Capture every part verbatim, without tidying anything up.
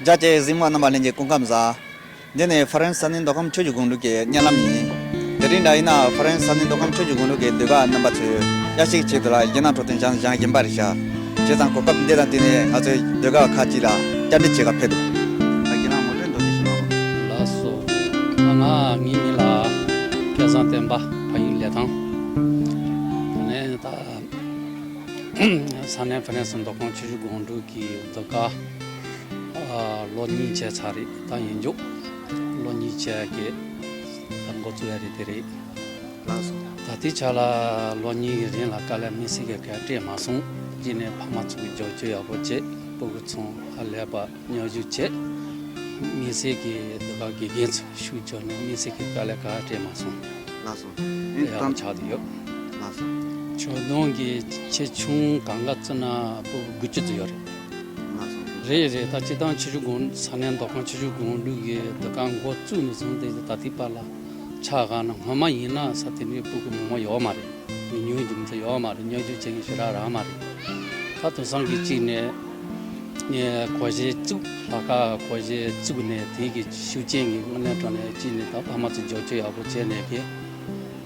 བཀྲ་ཤིས་གཟིགས་མོ་རྣམ་པ་ལྷན་རྒྱས་སྐུ་ཁམས་བཟང་། འདི་ནི་ཧྥ་རན་སི་ས་གནས་མདོ་ཁམས་ཆུ་བཞི་སྒང་དྲུག་གི་བརྙན་ལམ་ཡིན། དེ་རིང་འདྲ་ཡིན་ན་ཧྥ་རན་སི་ས་གནས་མདོ་ཁམས་ཆུ་བཞི་སྒང་དྲུག་གི་ཟློས་གར་རྣམ་པ་ཚོས་དབྱར་སྐྱིད་ཆེད་དུ་ལ་རྒྱ་ནག་འཕྲོད་བསྟེན་བྱང་བཞེངས་བཞིན་པ་རེད་ཤག་བྱས་ཙང་གོ་སྐབས་འདི་དང་བསྟུན་ནས་ང་ཚོའི་ཟློས་གར་བ་ཁག་ཅིག་ལ་བཅར་འདྲི་བྱེད་ག་ཕེབས་འདུག་ད་ཁྱེད་རང་ངོ་སྤྲོད་མདོར་བསྡུས་ཤིག་གནང་རོགས། ལགས་སོ། ང་ངའི་མིང་ལ་སྐལ་བཟང་བསྟན་པ། ཕ་ཡུལ་ལི་ཐང་། དེ་ནས་ད་ས་གནས་ཧྥ་རན་སི་མདོ་ཁམས་ཆུ་བཞི་སྒང་དྲུག་གི་ཟློས་གར་ཨ། ལོ་གཉིས་བྱས་ཚར་རེད། ད་ཡིན་རྒྱུ་ལོ་གཉིས་བྱས་ཀྱི་ད་འགོ་བཙུགས་ཡ་རེད། དེ་རེད། ལགས་སོ། ད་ལྟའི་ཆ་ལ་ལོ་གཉིས་ཀྱི་རིང་ལ་དཀའ་ལས་དམིགས་བསལ་གྱི་ག་སྤྲད་མ་སོང་། གཅིག་ནས་ཕ་མ་ཚོ་གི་རྒྱབ་སྐྱོར་ཡག་པོ་བྱས། སྤུ་གུ་ཚོ་ཧ་ལས་པ་མཉམ་ཞུགས་བྱས། དམིགས་བསལ་གྱི་ཟློས་གར་དགེ་རྒན་ཚོ་ཤུགས་བརྒྱབ་ནས་དམིགས་བསལ་གྱི་དཀའ་ལས་ག་སྤྲད་མ་སོང་། ལགས་སོ། ཨེ་ཡག་པོ་ཆགས་བསྡད་ཡོད། ལགས་སོ། ཁྱོད་རང་གི་ཆེ་ཆུང་གང་ག་བརྩིས་ན་སྤུ་གུ་དགུ་བཅུ་ཙམ་ཡོད་རེད། ལགས་སོ། རེད་རེད། ད་སྤྱིར་བཏང་ཆུ་བཞི་སྒང་། ས་གནས་མདོ་ཁམས་ཆུ་བཞི་སྒང་དྲུག་གི་ཟློས་གར་འགོ་བཙུགས་ནས་བཟུང་སྟེ་ད་ལྟའི་བར་ལ་ཆ་བཞག་ན་སྔོན་མ་ཡིན་ན་ས་དེ་འདྲའི་སྤུ་གུ་མང་པོ་ཡོད་མ་རེད། མི་ཉུང་རྒྱུ་མི་ཚོ་ཡོད་མ་རེད། མཉམ་ཞུགས་བྱེད་མཁན་ཞེ་དྲག་རག་མ་རེད། ད་དེང་སང་གི་གཅིག་ནས་ངས་སྒོར་གཞས་བཙུགས། ལྷག་དཀར་སྒོར་གཞས་བཙུགས་ནས་དེ་གི་ཤུགས་རྐྱེན་གྱིས་དངོས་གནས་དྲང་གནས་གཅིག་ནས་ད་ཕ་མ་ཚོ་རྒྱབ་སྐྱོར་ཡག་པོ་བྱས་ནས་གི་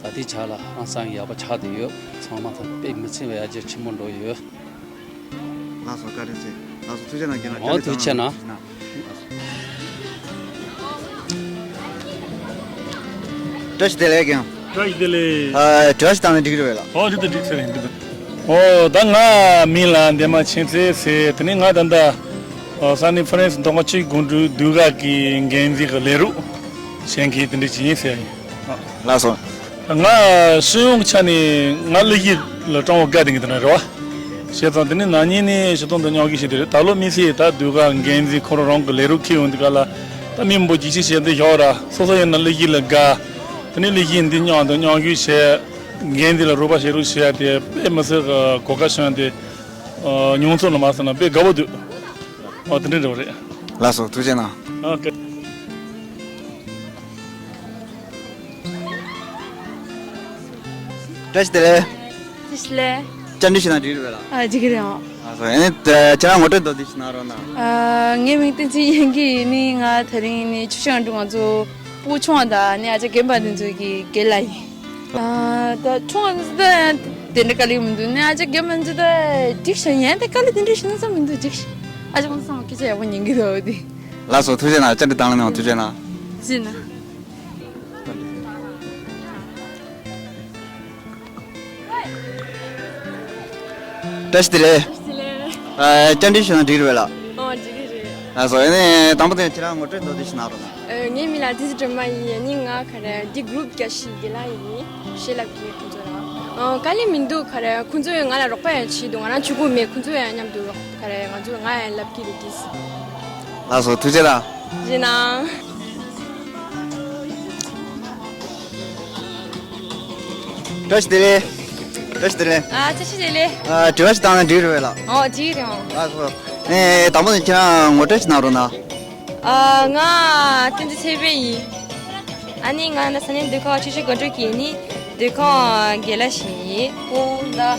ད་ལྟའི་ཆ་ལ་ཧང་སང་ཡག་པོ་ཆགས་བསྡད་ཡོད། ཚང་མ་ད་དཔེ་མི་སྲིད་པའི་ཡར་རྒྱས་ཆེན་པོ་འགྲོ་ཡོད། ལགས་སོ། བཀའ་དྲིན་ཆེ། ལགས་སོ། ཐུགས་རྗེ་གནང་། རྒན་ལགས། འོ། ཐུགས་རྗེ་གནང་། ལགས་སོ། བཀྲ་ཤིས་བདེ་ལེགས་རྒན། བཀྲ་ཤིས་བདེ་ལེགས། ཨ། དྲི་བ་ཞིག་བཏང་ན་འགྲིག་རེད་པས་ལགས། ཨོ། འགྲིག་འདུག་འགྲིག་ཟེར་ཡིན་འདུག་ཨོ། ད་ང་མིང་ལ་འདན་མ་ཆོས་འཕེལ་ཟེར། དེ་ནས་ང་ད་ལྟ་ཨོ། ས་གནས་ཧྥ་རན་སི་མདོ་ཁམས་ཆུ་བཞི་སྒང་དྲུག་ཟློས་གར་གྱི་འགན་འཛིན་གྱི་ལས་རོགས་བྱེད་མཁན་དེ་འདྲ་ཞིག་ཡིན་ཟེར་ཡིན། ལགས་སོ། ང་སྤྱི་ཡོངས་ཀྱི་ཆ་ནས་ང་གླུ་གཞས་ལ་སྤྲང་བོ་དགའ་བསྡད་མཁན་དེ་འདྲ་རེད་པ། བྱས་ཙང་དེ་ནས་ན་ནིང་ནས་སྤྱིར་བཏང་དུ་མཉམ་ཞུགས་བྱས་བསྡད་རེད། ད་ལོ་དམིགས་བསལ་ད་ཟློས་གར་འགན་འཛིན་ཁོ་རང་རང་གི་ལས་རོགས་འཁྱེར་ཡོང་དུས་སྐབས་ལ་ད་མི་མང་པོ་རྒྱུག་ཤེས་བྱས་འདི་ཞོག་ར། སོ་སོ་ཡིན་ན་གླུ་གཞས་ལ་དགའ། དེ་ནས་གླུ་གཞས་འདི་མཉམ་དུ་མཉམ་ཞུགས་བྱས། འགན་འཛིན་ལ་རོགས་པ་བྱེད་རོགས་བྱེད་ཡ་དེ་དཔེ་མི་སྲིད་གོ་སྐབས་བྱུང་ཡ་དེ་མྱོང་ཚོར་ལ་མ་ཟེར་ན་དཔེ་དགའ་པོ་འདུག་ཨོ། དེ་འདྲ་འདྲ་པོ་རེད། ལགས་སོ། ཐུགས་རྗེ་གནང་། ཨོ་ཀེ། བཀྲ་ཤིས་བདེ་ལེགས། བཀྲ་ཤིས་བདེ་ལེགས། བཅར་འདྲི་ཞུས་ན་འགྲིག་རེད་པས་ལགས། ཨ། འགྲིག་གི་རེད། ཨང་། ལགས་སོ། ཨ་ནི་ད་ཁྱེད་རང་ངོ་སྤྲོད་མདོར་བསྡུས་ཤིག་གནང་རོགས་གནང་། ཨ། ངའི་མིང་བསྟན་འཛིན་ཡོན་གྱི་ཡིན། ནི་ང་དེ་རིང་ནི་ཆུ་བཞི་སྒང་དྲུག་ང་ཚོ་སྤུ་གུ་ཆུང་བ་དང་ནི་ཨ་ཅག་རྒན་པ་འདི་ཚོ་གི་རྒན་ལགས་ཡིན། ཨ། ད་ཆུང་བ་འདི་ཚོ་ད་དེ་འདྲ་དཀའ་ལས་མི་འདུག་ནི་ཨ་ཅག་རྒན་པ་འདི་ཚོ་ད་འགྲིག་ཤག་ཡིན། ད་དཀའ་ལས་དེ་འདྲ་ཞིག་ན་ཚ་མི་འདུག་འགྲིག་ཤག་ཨ་ཅག་ཁོང་ཚོ་ཚང་མ་སྐད་ཆ་ཡག་པོ་ཉན་གི་འདུག་འོ་དེ། ལགས་སོ། ཐུགས་རྗེ་གནང་། བཅར་འདྲི་དང་ལེན་གནང་བ་ཐུགས་རྗེ་གནང་། ཐུགས་རྗེ་གནང་། བཀྲ་ཤིས་བདེ་ལེགས། བཀྲ་ཤིས་བདེ་ལེགས། ཨ། བཅར་འདྲི་ཞུས་ན་འགྲིག་རེད་པས་ལགས། ཨོ། འགྲིག་གི་རེད། ལགས་སོ། ཨ་ནི་དང་པོ་དེ་ཁྱེད་རང་ངོ་སྤྲོད་མདོར་བསྡུས་ཤིག་གནང་རོགས་གནང་། ཨ། ངའི་མིང་ལ་བསྟན་འཛིན་སྒྲོལ་མ་ཡིན། ཨ་ནི་ང་ག་རེ་འདི་གུ་རུབ་རྒྱག་ཤེས་རྒན་ལགས་ཡིན། གཞས་བསླབ་ཀྱི་ཡོད་ཁོང་ཚོ་ལ། ཨ། དཀའ་ལས་མི་འདུག་ག་རེ་ཁོང་ཚོས་ང་ལ་རོགས་པ་ཡང་བྱེད་འདུག་ང་རང་ཆུང་ཀུ་མེད། ཁོང་ཚོ་ཡང་མཉམ་དུ་རོགས་ག་རེ་ང་ཚོ་ང་ཡང་བསླབ་ཀྱི་རེད་དེ། ལགས་སོ། ཐུགས་རྗེ་གནང་། ཐུགས་རྗེ་གནང་། བཀྲ་ཤིས་བདེ་ལེགས། བཀྲ་ཤིས་བདེ་ལེགས། ཨ། བཀྲ་ཤིས་བདེ་ལེགས། ཨ། དྲི་བ་ཞིག་བཏང་ན་འགྲིག་རེད་པས་ལགས། ཨོ། འགྲིག་རེད། ཨོ། ལགས་སོ། ཨེ། དང་པོ་ནས་ཁྱེད་རང་ངོ་སྤྲོད་ཞིག་གནང་རོགས་གནང་། ཨ། ང་བསྟན་འཛིན་ཚེ་འཕེལ་ཡིན། ཨ་ནི་ང་ནི་ས་གནས་ཟློས་གར་ཆུ་བཞི་སྒང་དྲུག་གི་ནི་ཟློས་གར་རྒན་ལགས་ཤིག་ཡིན། སྤུ་གུ་ད་ཨ།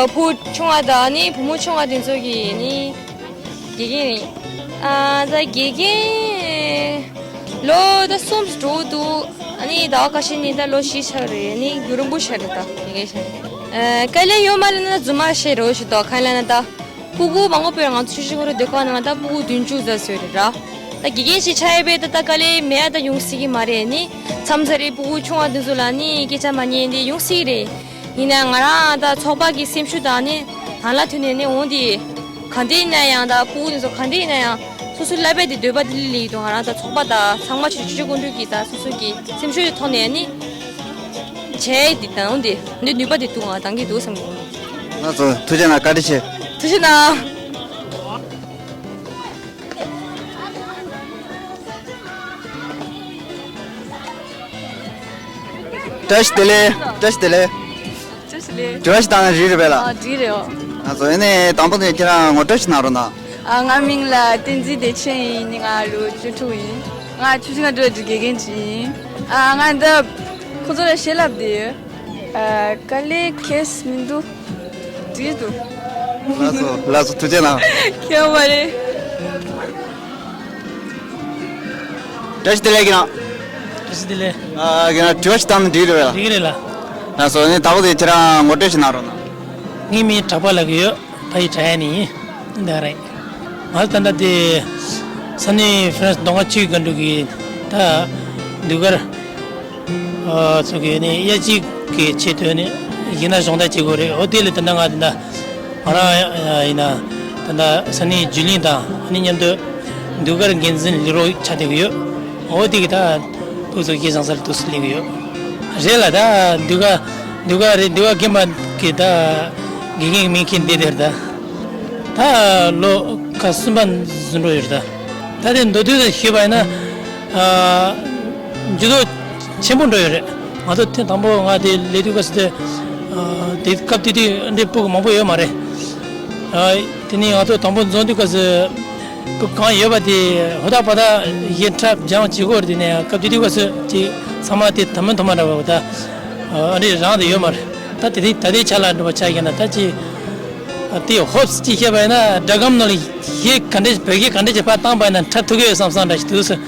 སྤུ་གུ་ཆུང་བ་དང་ནི་བུ་མོ་ཆུང་བ་དེ་ཚོ་གི་ནི་དགེ་རྒན་རེད། ཨ། ད་དགེ་རྒན་ལོ་ད་གསུམ་འགྲོ་འདུག་ཨ་ནི་ཟླ་བ་ཁ་ཤས་ནི་ད་ལོ་བཞི་ཆགས་རེད། ཨ་ནི་རྒྱུན་རིང་པོ་ཆགས་རེད། ད་དགེ་རྒན་ཆགས་རེད། ཨ། དཀའ་ལས་ཡོད་མ་རེད་ན་རྫུན་མ་བཤད་རོགས་ཞུ་དོ། གང་ལབ་ན་ད་སྤུ་གུ་མང་པོ་དཔེར་ང་ཚོ་ཆུ་བཞི་སྒང་དྲུག་ཟློས་གར་ནང་ད་སྤུ་གུ་བདུན་ཅུ་ཙམ་ཙམ་རེད་ར། ད་དགེ་རྒན་ཞིག་ཆགས་ཡོད་པས་ད་ད་དཀའ་ལས་མེད་ཡ་ད་ཡོང་སྲིད་ཀྱི་མ་རེད། ཨ་ནི་མཚམས་མཚམས་རེ་སྤུ་གུ་ཆུང་བ་དེ་ཚོ་ལ་ནི་སྐད་ཆ་མ་ཉན་དེ་ཡོང་སྲིད་རེད། ཡིན་ན་ང་རང་ད་ཚོགས་པ་གི་སེམས་ཤུགས་དང་ནི་ནང་ལ་ཐོན་ནས་ནི་འོང་དེ། གང་འདྲ་ཡིན་ན་ཡང་ད་སྤུ་གུ་དེ་ཚོ་གང་འདྲ་ཡིན་ན་ཡང་སོ་སོའི་བསླབ་པའི་དེ་འདོད་པ་དེ་ལ་སླེབས་ཡོད་དོ། ང་རང་ད་ཚོགས་པ་ད་ཚང་མ་ཆུ་བཞི་སྒང་དྲུག་གི་ད་སོ་སོ་གི་སེམས་ཤུགས་དེ་ཐོག་ནས་ནི་བྱས་དེ་ད་འོང་དེ་འདི་ནུས་པ་དེ་འདུག་ང་འདང་གི་འདུག་བསམ་གི། ལགས་སོ། ཐུགས་རྗེ་གནང་། བཀའ་དྲིན་ཆེ། ཐུགས་རྗེ་གནང་། བཀྲ་ཤིས་བདེ་ལེགས། བཀྲ་ཤིས་བདེ་ལེགས། བཀྲ་ཤིས་བདེ་ལེགས། དྲི་བ་ཞིག་བཏང་ན་འགྲིག་རེད་པས་ལགས། ཨ། འགྲིག་རེད། ཨོ། ལགས་སོ། ཨ་ནི་དང་པོ་ནས་ཁྱེད་རང་ངོ་སྤྲོད་ཞིག་གནང་རོགས་གནང་། ཨ། ང་མིང་ལ་བསྟན་འཛིན་བདེ་ཆེན་ཡིན། ང་ལོ་བཅུ་དྲུག་ཡིན། ང་ཆུ་བཞི་སྒང་དྲུག་གི་དགེ་རྒན་ཅིག་ཡིན། ཨ། ང་འདི་ཁོ་ཚོ་ལ་གཞས་བསླབ་བསྡད་ཡོད། ཨ། དཀའ་ལས་ཁྱོན་ནས་མི་འདུག་འགྲིག་འདུག་ལགས་སོ། ལགས་སོ། ཐུགས་རྗེ་གནང་། ཁྱད་པར་མ་རེད། བཀྲ་ཤིས་བདེ་ལེགས་ཀྱི་ནང་། བཀྲ་ཤིས་བདེ་ལེགས། ཨ་ཀྱི་ནང་དྲི་བ་ཞིག་བཏང་ན་འགྲིག་རེད་བས་ལ། འགྲིག་གི་རེད་ལ། ལགས་སོ། ནི་ད་ག་ཟེ་ཁྱེད་རང་ངོ་སྤྲོད་ཞིག་གནང་རོགས་གནང་། ངའི་མིང་གྲགས་པ་ལབ་ཀྱི་ཡོད། ཕ་ཡུལ་བྲག་གཡབ་ནས་ཡིན། འདི་ག་རེད། ང་ད་ལྟ་དེ་ས་གནས་ཧྥ་རན་སི་མདོ་སྔགས་ཆོས་ཀྱི་སྒང་དྲུག་གི་ད་ཟློས་གར་ཨ་ཚོ་གི་ནི་དབྱར་སྐྱིད་ཀྱི་ཆེད་དུ་ནི་ཡིག་སྣ་སྦྱོང་བརྡར་བྱེད་དགོས་རེད། འོ་དེ་ལས་ད་ལྟ་ང་ད་ལྟ་ང་རང་ཡིན་ན་ད་ལྟ་ས་གནས་ཇུ་ལིང་དང་ཨ་ནི་མཉམ་དུ་ཟློས་གར་འགན་འཛིན་ལས་རོགས་ཆགས་བསྡད་ཀྱི་ཡོད། འོ་དེ་གི་ད་ཕྲུ་གུ་ཚོ་སྐྱེས་བཟང་ས་ལ་འདུག་སེ་སླེབས་ཀྱི་ཡོད། རེད་ལ་ད་ཟློས་གར་ཟློས་གར་རེད། ཟློས་གར་རྒན་པ་གི་ད་དགེ་རྒན་གྱི་མིང་ཁྱེར་འདི་དེར་ད་ད་ལོ་ཁ་གསུམ་པ་ཟིན་འགྲོ་ཡོད་རེད་ད། ད་དེ་མདོར་བསྡུས་ཤིག་ཞུས་པ་ཡིན་ན། ཨ་འགྱུར་ལྡོག་ཆེན་པོ་འགྲོ་ཡོད་རེད། ང་ཚོ་ཐེངས་དང་པོ་ང་དེ་སླེབས་དུས་སྐབས་སུ་དེ་ཨ་དེ་སྐབས་དེ་དུས་འདྲའི་ཕྲུ་གུ་མང་པོ་ཡོད་མ་རེད། ཨ་དེ་ནས་ང་ཚོ་དང་པོ་འཛོམས་དུས་སྐབས་སུ་ཕྲུ་གུ་གང་ཡོད་པ་དེ་ཧོ་ད་པ་ད་ཡིན་འཁྲབ་སྦྱང་བྱེད་དགོས་རེད། དེ་ནས་སྐབས་དེ་དུས་སྐབས་སུ་དེ་ཚང་མ་དེ་དང་མ་དང་མ་འདྲ་བ་ད་ཨ་འདྲའི་རང་དུ་ཡོད་མ་རེད། ད་དེ་དེ་ད་ལྟའི་ཆ་ལ་འགྲོ་བ་ཆགས་ཀྱི་ན་ད་ཅི། དེ་ཧོབ་སི་ཅིག་བཤད་པ་ཡིན་ན་སྒྲ་སྒམ་ནང་ལ་གཞས་ག་འདྲས་བོད་སྐད་ག་འདྲས་ཀྱི་ཕར་བཏང་པ་ཡིན་ན་འཁྲབ་ཐུབ་ཀྱི་ཡོད་བསམ་བསམ་འདྲ་ཞིག་འདུག་ཟེར།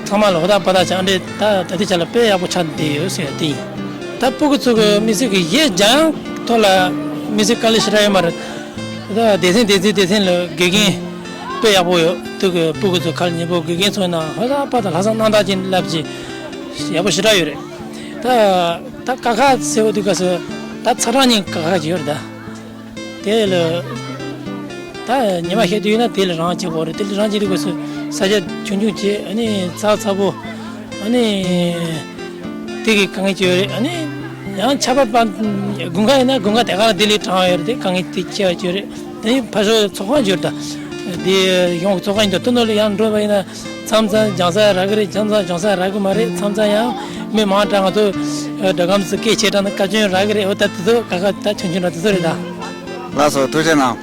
ཚང་མ་ལ་ཧོ་ད་པ་ད་ཆ་འདྲས་ད་ད་ལྟའི་ཆ་ལ་དཔེ་ཡག་པོ་ཆགས་བསྡད་ཡོད་ཟེར་དེ་ཡིན། ད་ཕྲུ་གུ་ཚོ་གི་དམིགས་བསལ་གྱི་གཞས་སྦྱང་ཐོག་ལ་དམིགས་བསལ་དཀའ་ལས་ཞེ་དྲག་ཡོད་མ་རེད། ད་སྡེ་ཚན་སྡེ་ཚན་སྡེ་ཚན་ལ་དགེ་རྒན་དཔེ་ཡག་པོ་ཡོད། དུ་གི་ཕྲུ་གུ་ཚོ་ཁ་ལ་ཉན་པོ་དགེ་རྒན་ཚོ་ཡིན་ན་ཧོ་ད་པ་ད་ལྷག་བསམ་རྣམ་དག་ཅན་ལབ་ཀྱི་ཡག་པོ་ཞེ་དྲག་ཡོད་རེད། ད་ད་ཀ་ཁ་ཟེར་བ་དུས་སྐབས་སུ་ད་ཚ་གྲང་གཉིས་ཀ་ཁ་ཅིག་ཡོད་རེད་ད། དེ་ལ་ད་ཉི་མ་ཤར་དུས་ཡིན་ན་དེ་ལ་རང་བྱེད་དགོས་རེད། དེ་ལ་རང་བྱེད་དུས་སྐབས་སུ་ས་ཆ་ཆུང་ཆུང་བྱེད། ཨ་ནི་ཚ་ཚ་པོ། ཨ་ནི་དེ་གི་དཀའ་ངལ་ཅིག་ཡོད་རེད། ཨ་ནི་ཡང་ཆར་པ་པ་དགུན་ཁ་ཡིན་ན་དགུན་ཁ་དེ་ག་ལ་དེ་ལས་གྲང་ཡོད་རེད། དེ་དཀའ་ངལ་དེ་ཆེ་བ་ཅིག་ཡོད་རེད། དེ་ཕར་ཕྱོགས་ཚོགས་ཁང་ཅིག་ཡོད་རེད་ད། དེ་ཡོང་ཚོགས་ཁང་ཡིན་ད་དུ་ནོར་ལ་ཡང་འགྲོ་བ་ཡིན་ན། མཚམས་མཚམས་སྦྱང་ས་རག་གི་རེད། མཚམས་མཚམས་སྦྱང་ས་རག་གི་མ་རེད། མཚམས་མཚམས་ཡང་མི་མང་དྲགས་ང་ཚོ་སྒྲ་སྒམ་ཚོ་སྐད་ཆེ་དྲགས་ན་བཀའ་བཀྱོན་རག་གི་རེད། འོ་ད་དེ་ཚོ་ཀ་ཁ་ད་ཆུང་ཆུང་ར་དེ་ཚོ་རེད་ད། ལགས་སོ། ཐུགས་རྗེ་གནང་།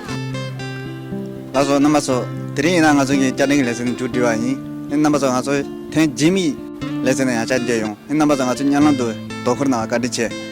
ལགས་སོ། རྣམ་པ་ཚོ། དེ་རིང་ཡིན་ན་ང་ཚོ་གི་བསྐྱར་དྲན་གྱི་ལེ་ཚན་མཇུག་སྒྲིལ་བ་ཡིན། རྣམ་པ་ཚོ་ང་ཚོ་ཐེངས་རྗེས་མའི་ལེ་ཚན་ནང་ཡང་བསྐྱར་མཇལ་ཡོང་། རྣམ་པ་ཚོ་ང་ཚོ་སྙན་ལམ་དུ་དོ་ཁུར་གནང་བ་བཀའ་དྲིན་ཆེ།